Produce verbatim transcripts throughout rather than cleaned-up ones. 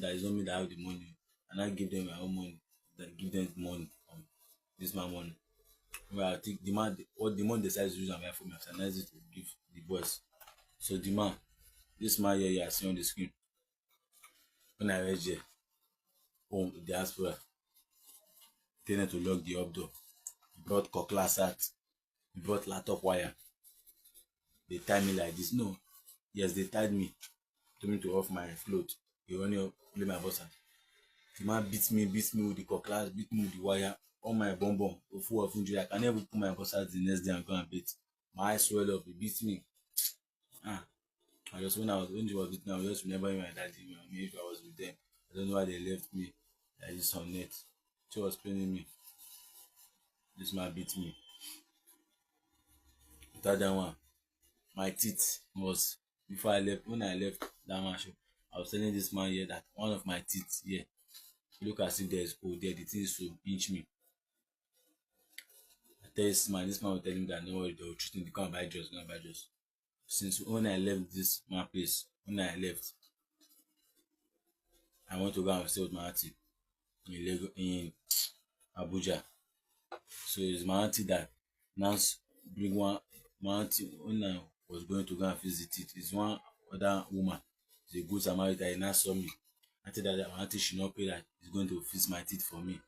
That is not me that have the money. And I give them my own money. That give them money. Um, this my money. Well, I think the man, what the money decides to use and buy for me, I finance it to give the boys. So the man, this man here, you are seeing on the screen. When I reach there, home, diaspora, tell them to lock the up door. Brought cutlass out. Brought laptop wire. They tie me like this. No. Yes, they tied me. Told me to off my clothes. They only play my boss. The man beat me, beat me with the cutlass, beat me with the wire. All my bum bum, full of injury. I can never put my boss the next day and go and beat. My eyes swell up, he beat me. Ah, I just when I was when he was beating, I was just remembering my daddy. I mean, if I was with them, I don't know why they left me like this on net. She was paining me. This man beat me. Without that one, my teeth was before I left. When I left that man shop, I was telling this man here that one of my teeth here, look as if there is hole there. The thing is to pinch me. I tell this man, this man will tell him that no worry, they will treat him. They come and buy drugs, go and buy drugs. Since when I left this my place, when I left, I went to go and stay with my auntie in Lagos, in Abuja. So it's my auntie that now s- bring one my auntie when I was going to go and visit it. It's one other woman, the good Samaritan, he now saw me. I tell that my auntie should not pay that he's going to fix my teeth for me.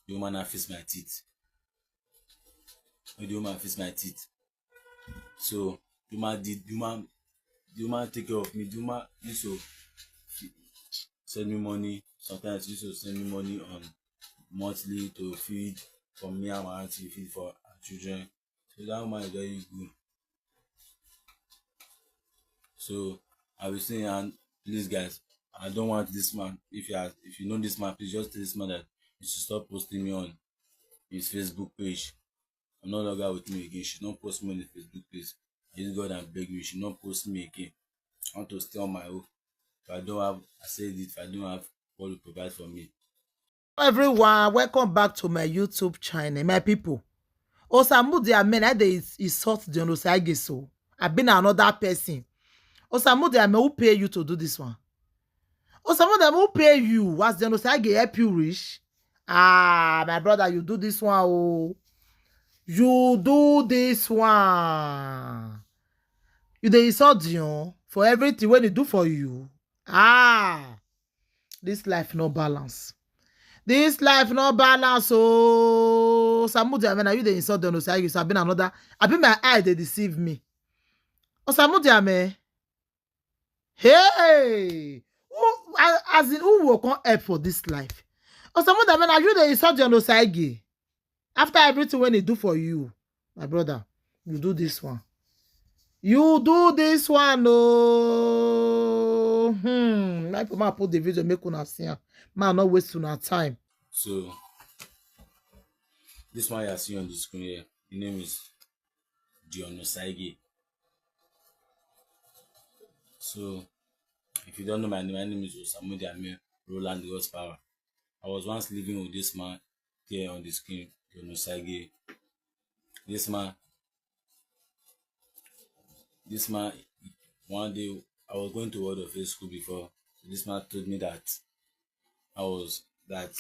The woman now fix my teeth. When the woman fix my teeth. So the woman did the woman the woman take care of me. The woman used to fi- send me money. Sometimes she used to send me money on monthly to feed for me and my auntie, feed for our children. So that woman is very good. So I will say, and please guys, I don't want this man. If you are, if you know this man, please just tell this man that he should stop posting me on his Facebook page. I'm no longer with me again. She don't post me on the Facebook page. I use God and beg you, she don't post me again. I want to stay on my own. If I don't have, I said it, if I don't have, God will provide for me. Everyone, welcome back to my YouTube channel, my people. Osamu the amen, I dey insult the Onosage so. I been another person. Osamu the amen, who pay you to do this one? Osamu the amen, who pay you? Was the Onosage help you reach? Ah, my brother, you do this one, oh. You do this one. You dey insult Dion for everything when he do for you. Ah, this life no balance. This life no balance. Oh, Osamu the amen, you dey insult the Onosage. I been another. I been my eye they deceive me. Osamu the amen. Hey, who, a- as in who will come help for this life? Osamu the amen, you dey insult the Onosage. After everything when he do for you, my brother, you do this one. You do this one, oh. Hmm. Like ma put the video, make una see am. Man, not waste una time. So this one you are seeing on the screen here, the name is Dion Osaige. So if you don't know my name, my name is Osamu the amen, Roland the Horsepower. I was once living with this man here on the screen, Dion Osaige. This man, this man, one day I was going to Word of Faith school before. So this man told me that I was that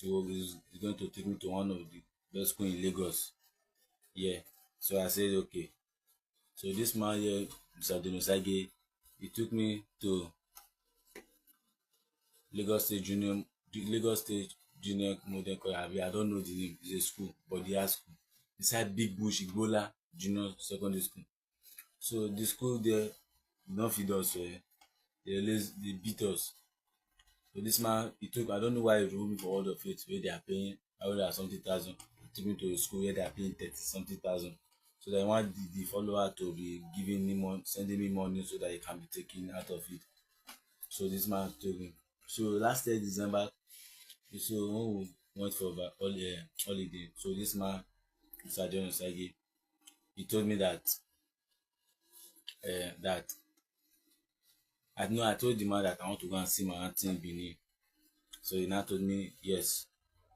he was he's going to take me to one of the best school in Lagos. Yeah. So I said okay. So this man here, Mister Dion Osaige, he took me to Lagos State Junior, Lagos State Junior Model College. I don't know the name. It's a school, but they are school. Beside Big Bush Igbola Junior Secondary School. So the school there, they don't feed us. Eh? They always they beat us. So this man, he took. I don't know why he ruled me for all of it. Where they are paying, I would have something thousand. He took me to a school where they are paying thirty something thousand. So they want the, the follower to be giving me money, sending me money so that he can be taken out of it. So this man told me. So last year December, so when we went for holiday, so this man, Mister Dion Osaige, he told me that uh, that I know I told the man that I want to go and see my auntie in Benin. So he now told me yes.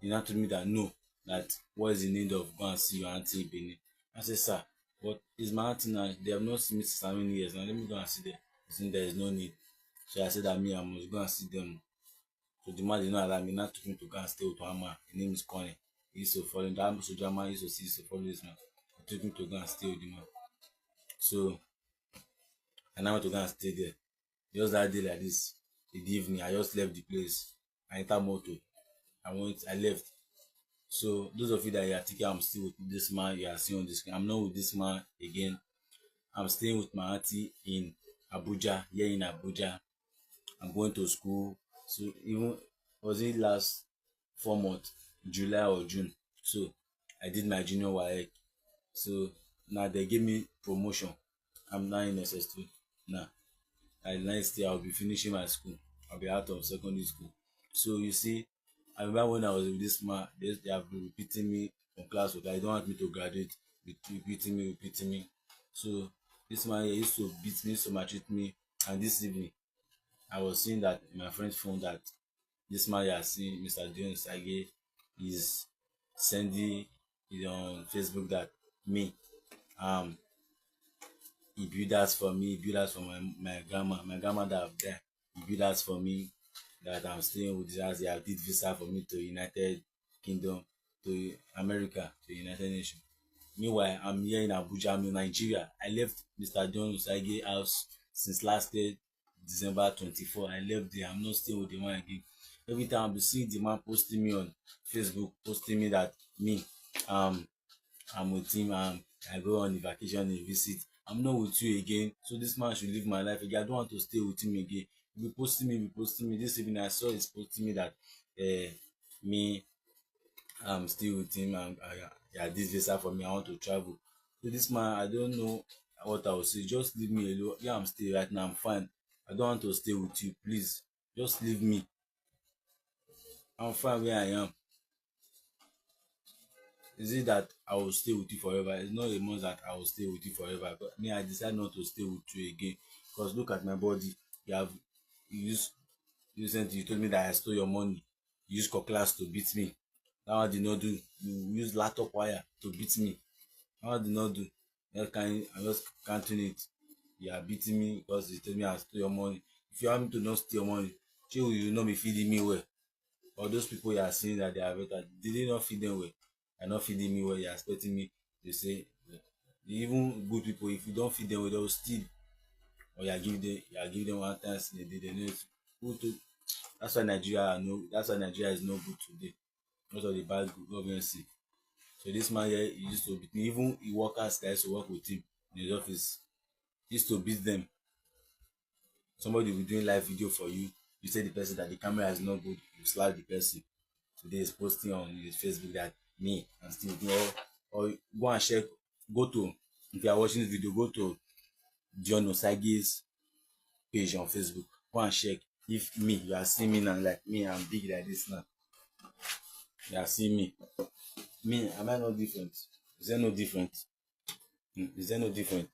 He now told me that no, that what is the need of go and see your auntie in Benin? I said, sir, but it's my auntie now. They have not seen me since how many years now. Let me go and see them. He said there is no need. So I said that me, I must go and see them. So the man did not allow me, now took me to go and stay with one man. His name is Connie. He used to follow that soldier man, used to see, used to follow this man. He took me to go and stay with the man. So I now went to go and stay there. Just that day like this, in the evening, I just left the place. I enter motor. I went, I left. So those of you that you are thinking I'm still with this man you are seeing on the screen, I'm not with this man again. I'm staying with my auntie in Abuja, here in Abuja. I'm going to school. So even, was it last four months, July or June? So I did my junior WAEC. So now they gave me promotion. I'm now in S S two now. And next year I'll be finishing my school. I'll be out of secondary school. So you see, I remember when I was with this man, they, they have been repeating me from class to class. They don't want me to graduate. Re-, repeating me, repeating me. So this man here used to beat me, used to maltreat me. And this evening, I was seeing that in my friend's phone that this man you are seeing, Mister John Sage, is sending it on Facebook that me, um, he built house for me, he built house for my, my grandma, my grandmother have died. He built house for me, that I'm staying with the house. He have did visa for me to United Kingdom, to America, to United Nations. Meanwhile, I'm here in Abuja, I'm in Nigeria. I left Mister John Usage house since last year, December twenty-four. I left there. I'm not staying with the man again. Every time I'll be seeing the man posting me on Facebook, posting me that me, um, I'm with him. Um, I go on a vacation, a visit. I'm not with you again. So this man should leave my life again. I don't want to stay with him again. He be posting me, be posting me. This evening I saw he's posting me that, uh, me, I'm still with him. And I, I, this visa for me. I want to travel. So this man, I don't know what I will say. Just leave me alone. Yeah, I'm staying right now. I'm fine. I don't want to stay with you. Please, just leave me. I'm fine where I am. Is it that I will stay with you forever? It's not a must that I will stay with you forever. But me, I decide not to stay with you again. Because look at my body. You have, you use, you sent, you told me that I stole your money. You use cutlass to beat me. That one did not do. You use laptop wire to beat me. That one did not do. I just can't, I just can't turn it. You are beating me because you told me I stole your money. If you want me to not steal your money, shey you will not be feeding me well? Or those people you are seeing that they are better, did they not feed them well? They are not feeding me well. You are expecting me to say, even good people, if you don't feed them well, they will steal. Or you are giving them, you are giving them one time in a day. They know it. Who to? That's why Nigeria, no, that's why Nigeria is not good today. Most of the bad governance. So this man here, he used to beat me. Even he workers that used to work with him in his office, he used to beat them. Somebody will be doing live video for you. You say the person that the camera is not good, you slap the person. Today is posting on his Facebook that me and still do, or, or go and check, go to, if you are watching this video, go to John Osage's page on Facebook. Go and check. If me, you are seeing me now, like me, I'm big like this now. You are seeing me. Me, am I not different? Is there no different? Hmm, is there no different?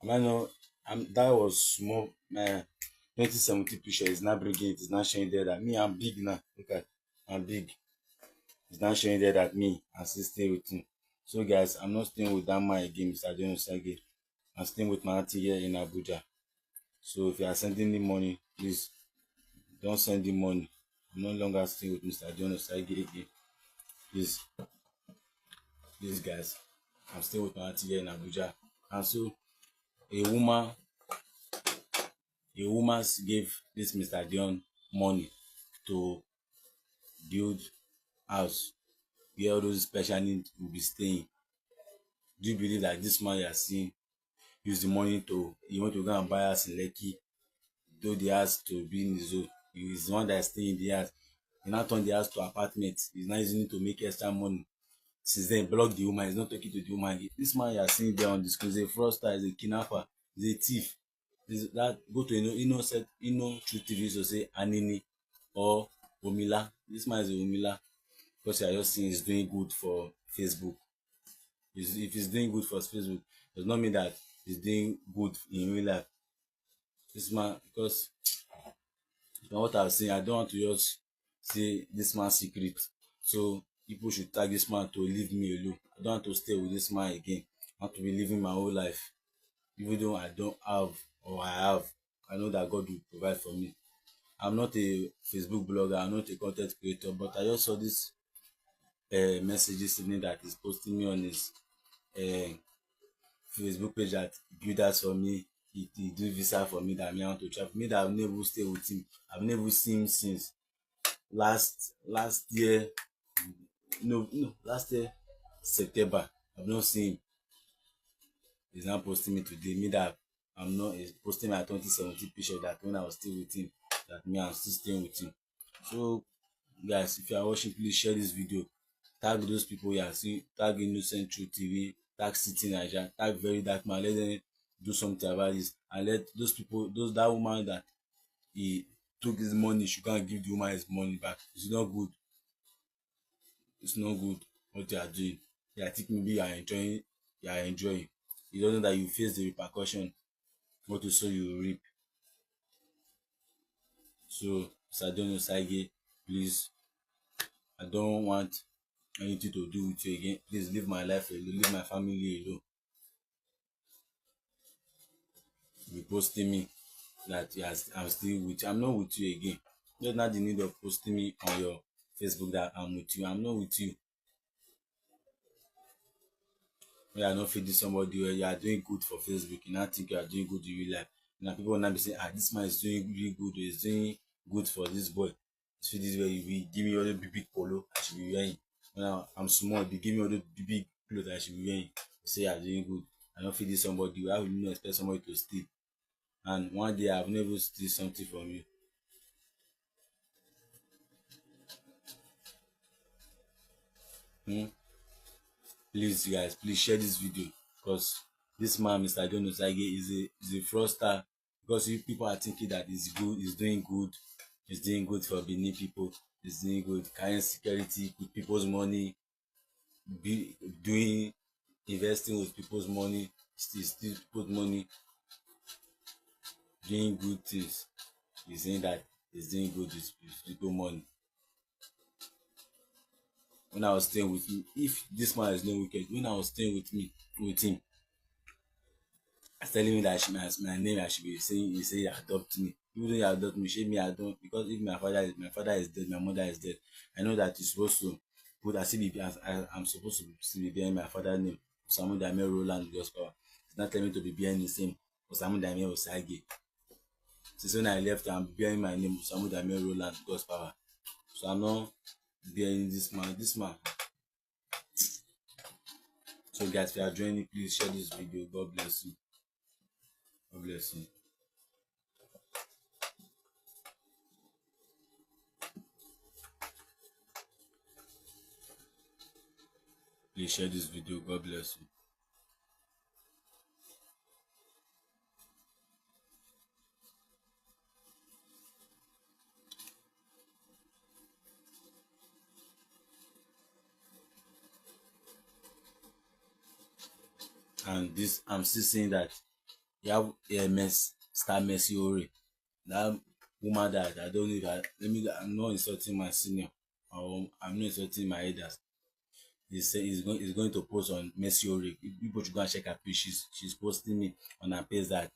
Am I not? I'm, that was small. My twenty seventeen picture is not bringing it. It's not showing there that me, I'm big now. Look at, I'm big. It's not showing there that me, I'm still staying with him. So guys, I'm not staying with that man again, Mister John Osage. I'm staying with my auntie here in Abuja. So if you are sending me money, please don't send the money. I'm no longer staying with Mister John Osage again. Please, please guys, I'm staying with my auntie here in Abuja. And so a woman, a woman gave this Mister John money to build house where all those special needs will be staying. Do you believe that this man you are seeing use the money to, he went to go and buy house in Lekki, though the house to be in his own? He is the one that is staying in the house. He now turned the house to apartment. He's now using it to make extra money. Since then, block the woman. He's not talking to the woman again. This man you are seeing there on the screen is a fraudster, is a kidnapper, is a thief. This, that, go to Ino, Ino said, Ino True T V used to say Anini or Omila. This man is a Omila because you are just seeing he's doing good for Facebook. He's, if he's doing good for Facebook, does not mean that he's doing good in real life. This man, because from what I've seen, I don't want to just say this man's secret. So people should tag this man to leave me alone. I don't want to stay with this man again. I want to be living my own life. Even though I don't have, or I have, I know that God will provide for me. I'm not a Facebook blogger, I'm not a content creator, but I just saw this uh, message this evening that he's posting me on his uh, Facebook page that he do that for me. He, he do visa for me that me I want to travel. Me that I've never stayed with him. I've never seen him since last last year. No, no, last year September. I've not seen him. He's not posting me today. Me that I'm not he's posting my twenty seventeen picture that when I was still with him, that me I'm still staying with him. So, guys, if you are watching, please share this video. Tag those people you are seeing. Tag Innocent True T V. Tag City Nigeria. Tag Very Dark Man. Let them do something about this. And let those people, those that woman that he took his money, should go and give the woman his money back. It's not good. It's not good what you are doing. Yeah, I think maybe you are enjoying. You are enjoying. You don't know that you face the repercussion. What you sow, you reap. So, Sadon Osage, please, I don't want anything to do with you again. Please leave my life alone, leave my family alone. You posting me that yes, I'm still with you. I'm not with you again. There's not the need of posting me on your Facebook that I'm with you. I'm not with you. When you are not feeding somebody well, you are doing good for Facebook. You now think you are doing good in real life. Now people will now be saying, ah, this man is doing really good. He's doing good for this boy. See this way, you be give me all the big big polo I should be wearing. When I, I'm small, you be give me all the big big clothes I should be wearing. You say I'm doing good. I don't feel this somebody. How will you not expect somebody to steal? And one day I've never steal something from you. Hmm? Please, guys, please share this video because this man, Mister John Osage, is a is a fraudster. Because you people are thinking that he's good, he's doing good, he's doing good for Benin people, he's doing good, carrying security with people's money, be doing investing with people's money, still still put money, doing good things. He's saying that he's doing good with, with people money. When I was staying with him, if this man is not wicked, when I was staying with me with him, I was telling me that I should, my, my name I should be saying he say he adopt me. Even though he adopt me, shame me I don't because if my father is my father is dead, my mother is dead. I know that he's supposed to put as if he- as I, I'm supposed to still be bearing my father's name. Samuel Damiel Roland God's power. He's not telling me to be bearing the same. Samuel Damiel Osage. Since when I left, I'm bearing my name, Samuel Damiel Roland God's power. So I'm not bearing this man. This man. So guys, if you are joining, please share this video. God bless you. God bless you. Please share this video. God bless you. And this, I'm still saying that you have uh, Mister Mercy Ore. That woman that I don't know if I, let me, I'm not insulting my senior. Um, I'm not insulting my elders. He say he's going, he's going to post on Mercy Ore. People should go and check her page. She's, she's posting me on her page that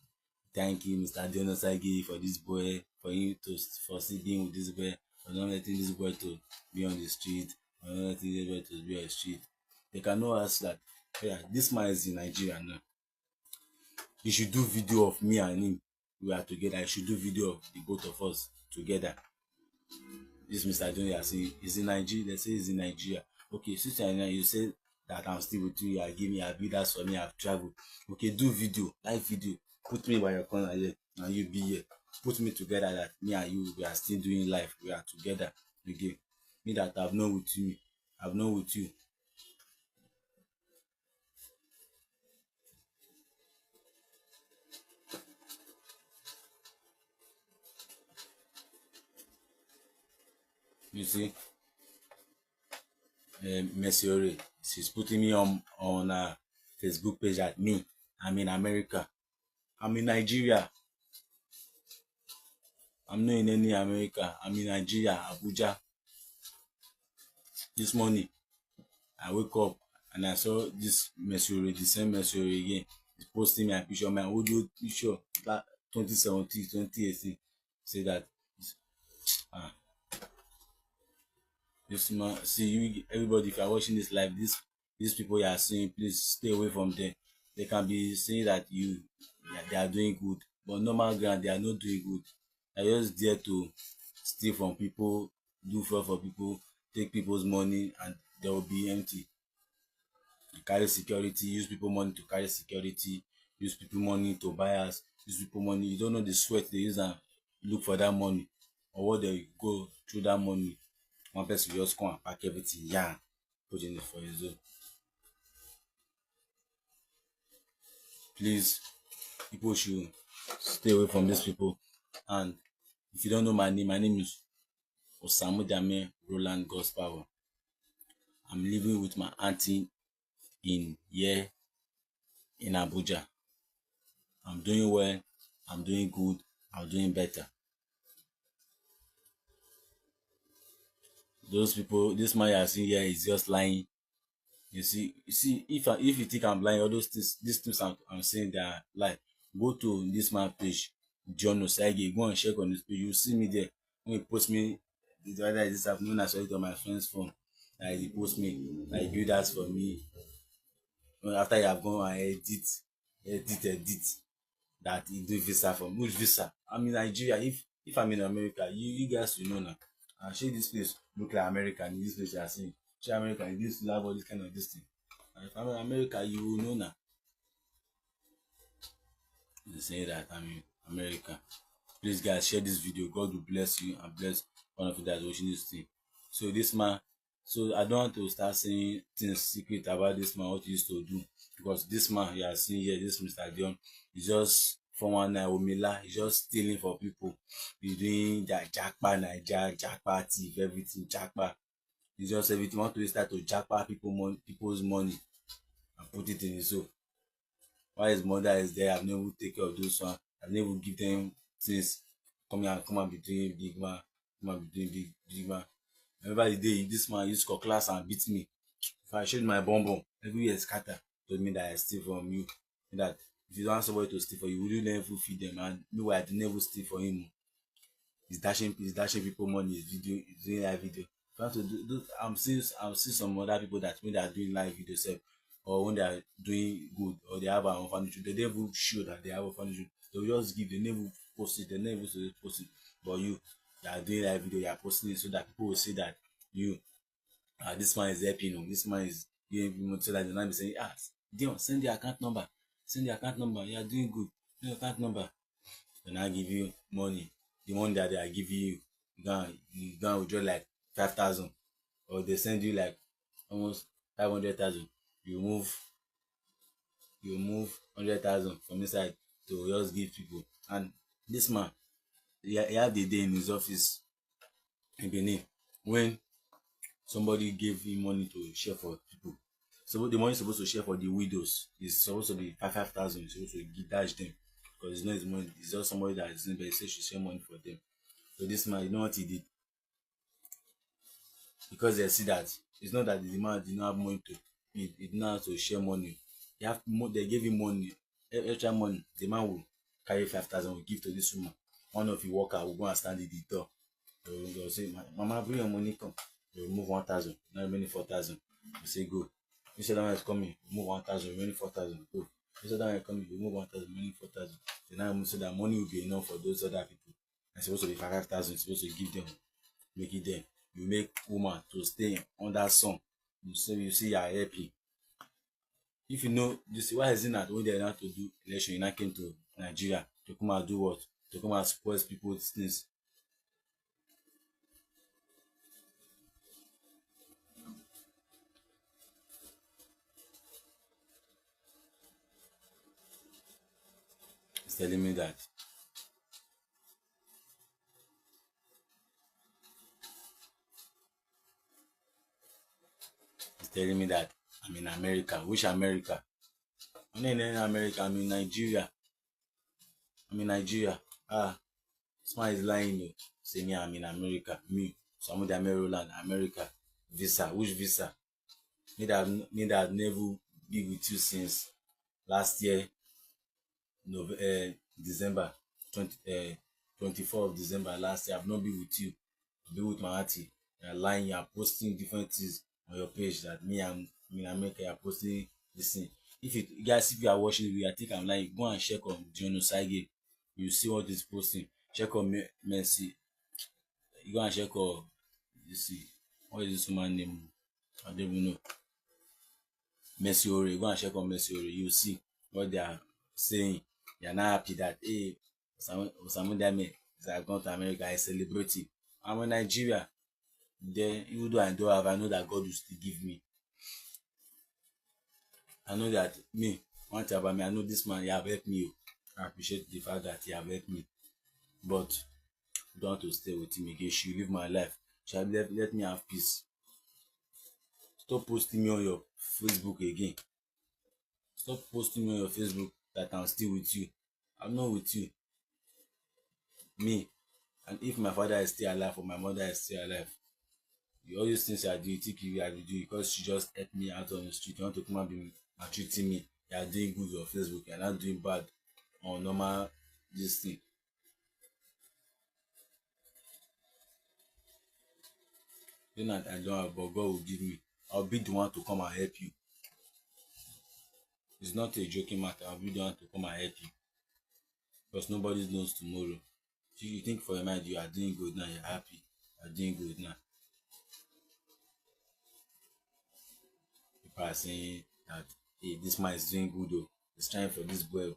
thank you, Mister Diono Sagi, for this boy, for him to for still being with this boy, for not letting this boy to be on the street, for not letting this boy to be on the street. They cannot ask that. Yeah, this man is in Nigeria now. He should do video of me and him. We are together. He should do video of the both of us together. This Mister Jones, I say, is in Nigeria. They say he's in Nigeria. Okay, since I know you say that I'm still with you, I give me, I build that for me, I've traveled. Okay, do video, live video. Put me by your corner here, and you be here. Put me together that me and you, we are still doing life. We are together again. Me that I've known with you, I've known with you. You see, uh, Mercy Ore, she's putting me on on a Facebook page at me. I'm in America. I'm in Nigeria. I'm not in any America. I'm in Nigeria, Abuja. This morning, I wake up and I saw this Mercy Ore, the same Mercy Ore again. He's posting my picture, my audio picture. That twenty seventeen, twenty eighteen. Say that, ah, this man, see you, everybody, if you are watching this live, this, these people you are seeing, please stay away from them. They can be saying that you, yeah, they are doing good, but normal ground, they are not doing good. They are just there to steal from people, do fraud for people, take people's money, and they will be empty. Carry security, use people money to carry security, use people money to buy house, use people money. You don't know the sweat they use and look for that money, or what they go through that money. One person just come and pack everything, yeah, put it for his own. Please, people should stay away from these people. And if you don't know my name, my name is Osamu Dame Roland God's Power. I'm living with my auntie in here in Abuja. I'm doing well, I'm doing good, I'm doing better. Those people, this man you are seeing here is just lying. You see, you see, if I, if you think I'm lying, all those things, these things I'm, I'm saying, they are lie. Go to this man page, John Osaige. Go and check on this page. You see me there. When he post me, the other day, this afternoon, I saw it on my friend's phone. Like, he post me, like, do that for me. When, after you have gone and edit, edit, edit, that he do visa for me. Which visa? I'm in Nigeria. If, if I'm in America, you, you guys will know now. And shey this place look like America, and this place you are seeing. Shey America, this have all this kind of this thing. And if I'm in America, you will know now. They say that I'm in America. Please, guys, share this video. God will bless you and bless one of you that's watching this thing. So this man, so I don't want to start saying things secret about this man, what he used to do. Because this man you are seeing here, this Mister Dion, is just four one nine Omila. He's just stealing for people. He's doing that jackpot, Naija, jackpot thief, everything, jackpot. It's just everything. Want to start to jackpot people mon-, people's money and put it in his own. While his mother is there, I've never take care of those one. I've never give them things. Come here, come and be doing big man. Come and be doing big, big man. Remember the day this man used cutlass and beat me. If I showed my bum bum, everywhere scatter. Told me that I steal from you. That if you don't want somebody to steal for you, will you never feed them? And meanwhile, I never steal for him. He's dashing, he's dashing people money. He's video, he's doing live video. Trying to do, do, I'm seeing, I'm seeing some other people that when they are doing live video sef, or when they are doing good, or they have an orphanage, they never show that they have orphanage. They will just give, they never post it, they never post it. But you, you are doing live video, you are posting it so that people will see that you, ah, this man is helping, oh, this man is giving people money, so that they now be saying, ah, Dion, send the account number, send the account number, you are doing good, send the account number. They now give you money. The money that they are giving you, you go and, you go and withdraw like five thousand, or they send you like almost five hundred thousand. You move, you move hundred thousand from inside to just give people. And this man, he, he have the day in his office in Benin when somebody gave him money to share for people. So the money is supposed to share for the widows. It's supposed to be five, five thousand. It's supposed to gi-, dash them. Because it's not his money. It's just somebody that is in there. He said should share money for them. So this man, you know what he did? Because they see that it's not that the man did not have money to, he, he did not have to share money. He have mo-, they gave him money, e-, extra money. The man will carry five thousand, will give to this woman. One of the worker will go and stand at the door. They will, they will say, "Ma-, Mama, bring your money, come." They remove one thousand, now remaining four thousand. They say, "Go." You say that one is coming, remove one thousand, remaining four thousand. Go. You say that one is coming, remove one thousand, remaining four thousand. They now remove, so that money will be enough for those other people. It's supposed to be five thousand, it's supposed to give them, make it them. You make woman to stay under sun. You say, you see, you are happy. If you know, you see, why is it that when they are not to do election, you not came to Nigeria to come and do what? To come and spoil people's things. He's telling me that. He's telling me that I'm in America. Which America? I'm not in any America. I'm in Nigeria. I'm in Nigeria. Ah, this man is lying, oh. Say me, I'm in America. Me, Samuel Damian Roland, America. Visa. Which visa? Me that, me that never be with you since last year, Nov-, eh, December. twenty, uh, twenty-four of December last year. I've not been with you. I've been with my auntie. You're lying. You're posting different things on your page that me and me and America are posting this thing. If you guys, if you are watching the video, I think I'm lying. Go and check on John Osage. You see what he's posting. Check on Me- Mercy. You go and check on. You see what is this woman name? I don't even know. Mercy Ore. Go and check on Mercy Ore. You see what they are saying. They are not happy that, hey, Osamu Dame is gone to America. I celebrate it. I'm in Nigeria. Then, even though I don't have, I know that God will still give me. I know that me, one thing about me, I know this man, he have helped me. Oh. I appreciate the fact that he have helped me. But don't want to stay with him again. She live my life. She let, let me have peace. Stop posting me on your Facebook again. Stop posting me on your Facebook that I'm still with you. I'm not with you. Me, and if my father is still alive or my mother is still alive, you, all these things I do, you think you I will do because she just helped me out on the street. You want to come and be maltreating me. You are doing good on Facebook. You are not doing bad on normal this thing. Then I, I don't have, but God will give me. I'll be the one to come and help you. It's not a joking matter. I'll be the one to come and help you. Because nobody knows tomorrow. So you think for your mind you are doing good now, you're happy, you're doing good now. People are saying that, hey, this man is doing good though. He's trying for this boy.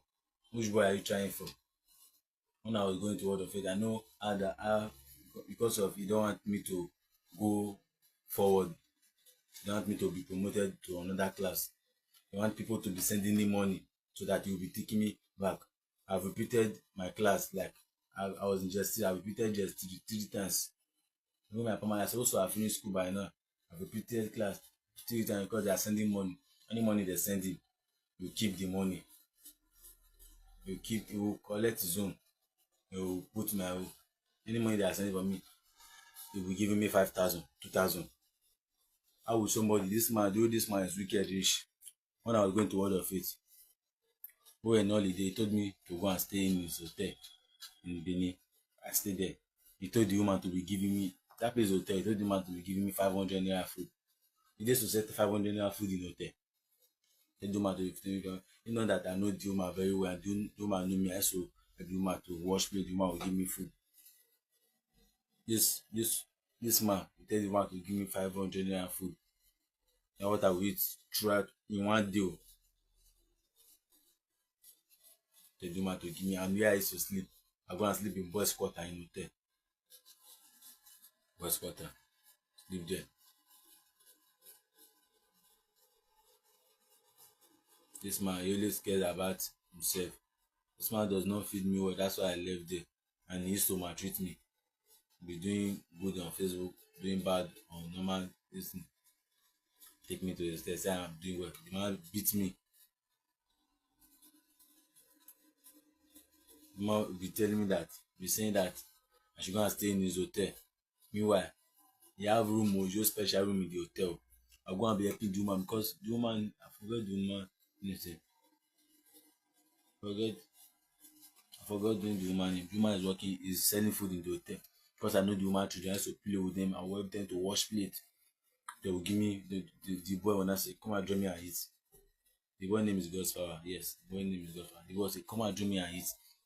Which boy are you trying for? When I was going to World of Faith, I know how that how, because of you don't want me to go forward. You don't want me to be promoted to another class. You want people to be sending me money so that you'll be taking me back. I've repeated my class, like, I, I was in J S three, I've repeated J S three three times. Even my primary, I also have finished school by now. I've repeated class three times because they are sending money. Any money they send in, you keep the money. You keep, you will collect his own. You will put my own. Any money they are sending for me, they will giving me five thousand, two thousand. How will somebody, this man, do this man is wicked rich. When I was going to World of Faith, we were on holiday, he told me to go and stay in his hotel in Benin. I stayed there. He told the woman to be giving me, that place hotel, he told the man to be giving me five hundred naira food. He just to set five hundred naira food in hotel. Tell the woman to be giving me, you know that I know the woman very well, and the, the woman know me. I so the woman to wash plate, the woman will give me food. This this this man, he tell the woman to give me five hundred naira food. Now what I will eat throughout in one day. Oh. Tell the woman to give me, and where I used to sleep. I go and sleep in boys' quarter in hotel. Boys' quarter. Sleep there. This man, he always cares about himself. This man does not feed me well. That's why I left there. And he used to maltreat me. Be doing good on Facebook, doing bad on normal this thing. Take me to the stage, say I'm doing well. The man beat me. The man be telling me that, be saying that I should go and stay in his hotel. Meanwhile, he have room, oh, just special room in the hotel. I go and be helping the woman because the woman, I forget the woman. Let me see. Forget, I forgot doing the woman name. The woman is working, is selling food in the hotel. Because I know the woman children, I used to play with them. I want them to wash plate. They will give me the, the, the boy when I say, "Come and join me and eat." The boy name is God's Power. Yes, the boy name is God's Power. The boy say, "Come and join me and eat."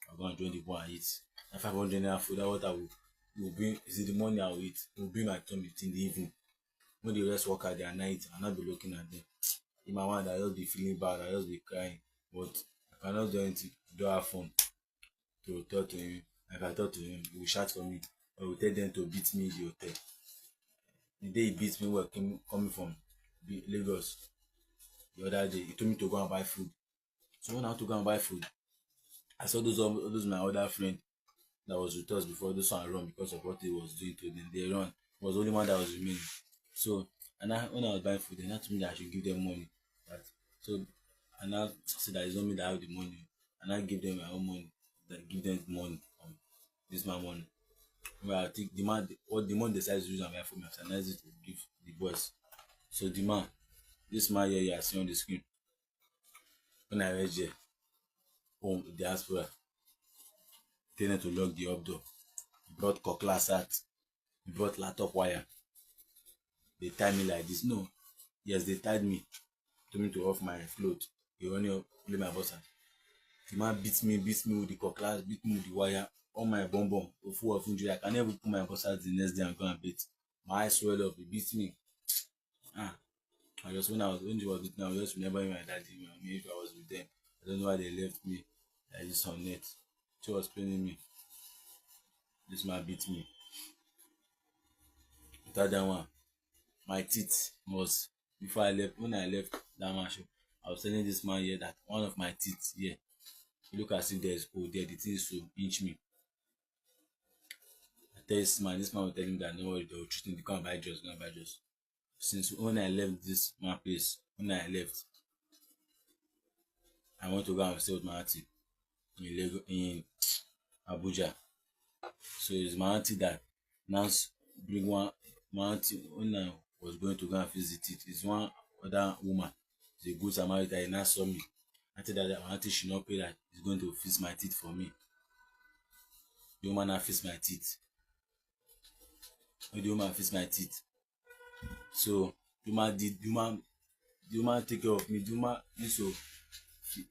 I go and join the boy and eat. And five hundred naira food, that what I will, will bring. Is it the money I will eat? Will bring my tummy in the evening. When the rest worker, they are night, I'll not be looking at them. In my mind, I just be feeling bad, I just be crying. But I cannot do anything. I don't have phone to talk to him. If I talk to him, he will shout for me. I will tell them to beat me in the hotel. The day he beat me, we came, coming from Lagos the other day, he told me to go and buy food. So when I want to go and buy food, I saw those all those my other friend that was with us before, those one run because of what he was doing to them. They run. It was the only one that was remaining. So, and I, when I was buying food, they told me that I should give them money. That, so, and I said that it's not me that have the money. And I give them my own money. That give them money. Um, this my money. Well, I think the man, what the money decides to use and buy for me, I said, "Nice to give the boys." So the man, this man here, you are seeing on the screen. When I reach there, home, diaspora, Tell them to lock the up door. He brought cutlass out. He brought laptop wire. They tie me like this. No. Yes, they tied me. Told me to off my clothes. He only play my boss. The man beat me, beat me with the cutlass, beat me with the wire. All my bum bum, full of injury. I can never put my boss the next day and go and beat. My eye swell up, he beat me. Ah, I just, when I was, when he was beating, I was just remembering my daddy, my, me, if I was with them. I don't know why they left me like this on net. She was paining me. This man beat me. Without that one, my teeth was, before I left, when I left that man shop, I was telling this man here that one of my teeth here, it look as if there is hole there, the thing is to inch me. I tell this man, this man will tell him that no worry, they will treat him, they come and buy drugs, go and buy drugs. Since when I left this man place, when I left, I went to go and stay with my auntie in Lagos, in Abuja. So it's my auntie that now s- bring one, my auntie, when I was going to go and visit it, it's one other woman, the good Samaritan, he now saw me. I tell that my auntie should not pay, that he's going to fix my teeth for me. The woman now fix my teeth. When the woman fix my teeth, so the woman did, the woman, the woman take care of me. The woman used to fi-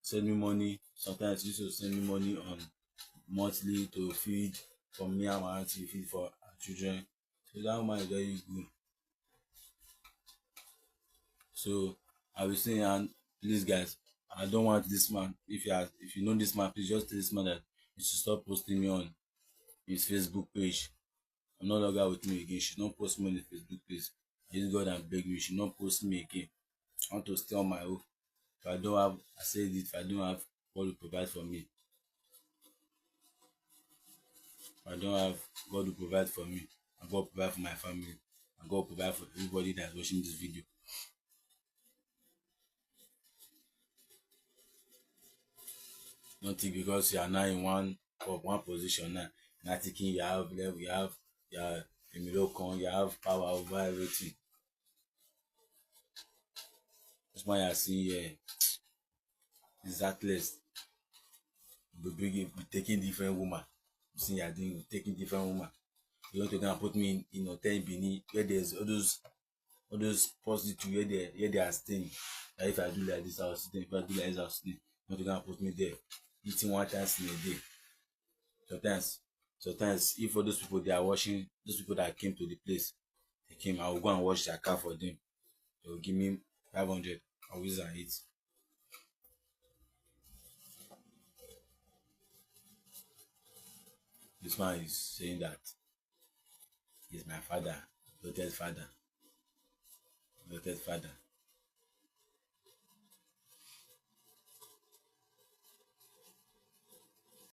send me money. Sometimes she used to send me money on monthly to feed for me and my auntie, feed for our children. So that woman is very good. So I will say, and please, guys, I don't want this man. If you are, if you know this man, please just tell this man that he should stop posting me on his Facebook page. I'm no longer with me again. She don't post me on the Facebook page. I use God and beg you, she don't post me again. I want to stay on my own. If I don't have, I said it, if I don't have, God will provide for me. If I don't have, God will provide for me. And God will provide for my family. And God will provide for everybody that's watching this video. Don't think because you are now in one of one position now, now thinking you have level, you have, you are a Milocon, you have power over everything. This man you are seeing here is heartless. Be bringing, be taking different woman. You see, you are doing, taking different woman. You want to go and put me in, in hotel in Benin where there's all those, all those prostitutes where they, where they are staying. That if I do like this, I'll stay. If I do like this, I'll stay. You want to go and put me there, eating one time in a day. Sometimes, sometimes if all those people they are watching, those people that came to the place, they came, I will go and wash their car for them. They will give me five hundred. I will use and eat. This man is saying that he's my father, adopted father, adopted father.